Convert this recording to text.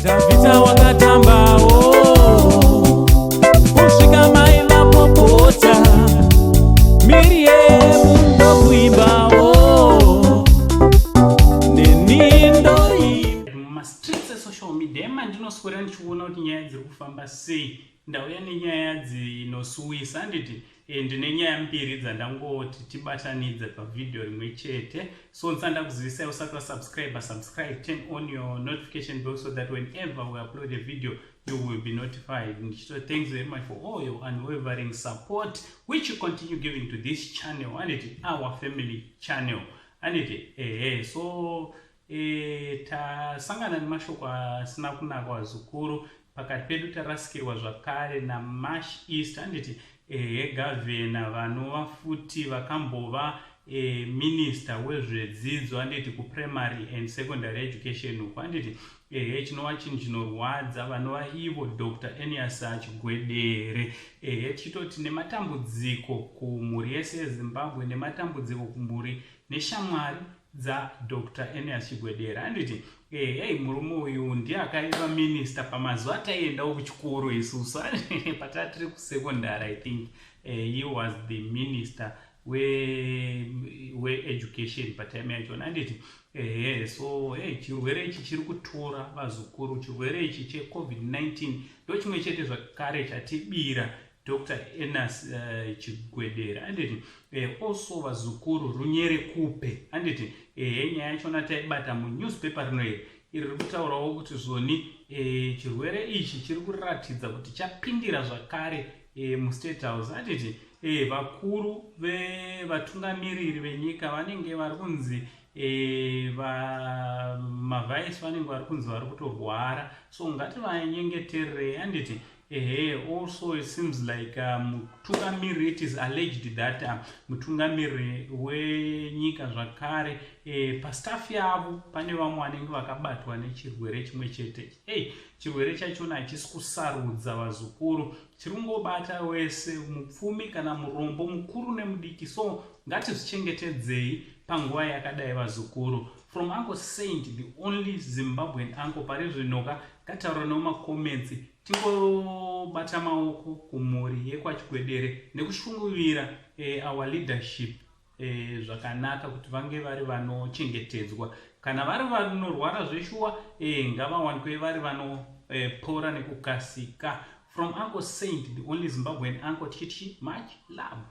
Dhavhidha wakatambawo kusvika mai vapopota, Miriyemu ndokuimbawo, neni ndoimba. Mumastreets esocial media emandinoswera ndichiona kuti nyaya dziri kufamba sei, ndauya nenyaya dzinosuwisa, handiti? Ndine nyaya mbiri dzandangoti tibatanidze pavhidhiyo rimwe chete. So ndisanda kuzivisai, usati wasubscribe, subscribe, turn on your notification bell so that whenever we upload a video you will be notified. Ndichito thanks very much for all your unwavering support which you continue giving to this channel, handiti? Our family channel, handiti? Ehe, so tasangana nemashoko asina kunaka, vazukuru. Pakati pedu tarasikirwa zvakare naMash East, handiti? Ehe, gavhena vanova futi vakambova minista wezvedzidzo, handiti, kuprimary and secondary education uko, handiti? Ehe, chinova chinhu chinorwadza, vanova ivo Dr Enias Chigwedere. Ehe, tichitoti nematambudziko kumhuri yese yeZimbabwe, nematambudziko kumhuri neshamwari dzaDr Enias Chigwedere, handiti? Hei, murume uyu ndiye akaiva minista pamazuva ataiendawo kuchikoro isusu, patatiri kusekondary. I think he was the minister weeducation we patime yachona, handiti? Ehe, so hey, chirwere ichi chiri kutora vazukuru. Chirwere ichi cheCOVID-19 ndo chimwe chete zvakare chatibira Dr Enas Chigwedera, handiti? Also vazukuru, runyere kupe, handiti? Ehe, nyaya yachona taibata munewspaper rino iri. Iri riri kutaurawo kuti zvoni chirwere ichi chiri kuratidza kuti chapindira zvakare muState House, handiti? Vakuru vevatungamiriri venyika vanenge vari kunzi mavice vanenge vari kunzi vari kutorwara, so ngativanyengetererei, handiti? Ehe, also it seems like mutungamiriri, it is alleged that mutungamiriri wenyika zvakare, pastaff yavo pane vamwe vanenge vakabatwa nechirwere chimwe chete. Ei, chirwere chachona hachisi kusarudza, vazukuru, chiri kungobata wese, mupfumi kana murombo, mukuru nemudiki. So ngatizvichengetedzei panguva yakadai, vazukuru. From Uncle Saint, the only Zimbabwean uncle pari zvinoka. Ngataura nemacomments, tingobata maoko kumhuri yekwaChigwedere nekushunguvira our leadership zvakanaka kuti vange vari vanochengetedzwa. Kana vari vanorwara zveshuwa, ngavawanikwe vari vanopora nekukasika. From Uncle Saint, the only Zimbabwean uncle, tichiti much love.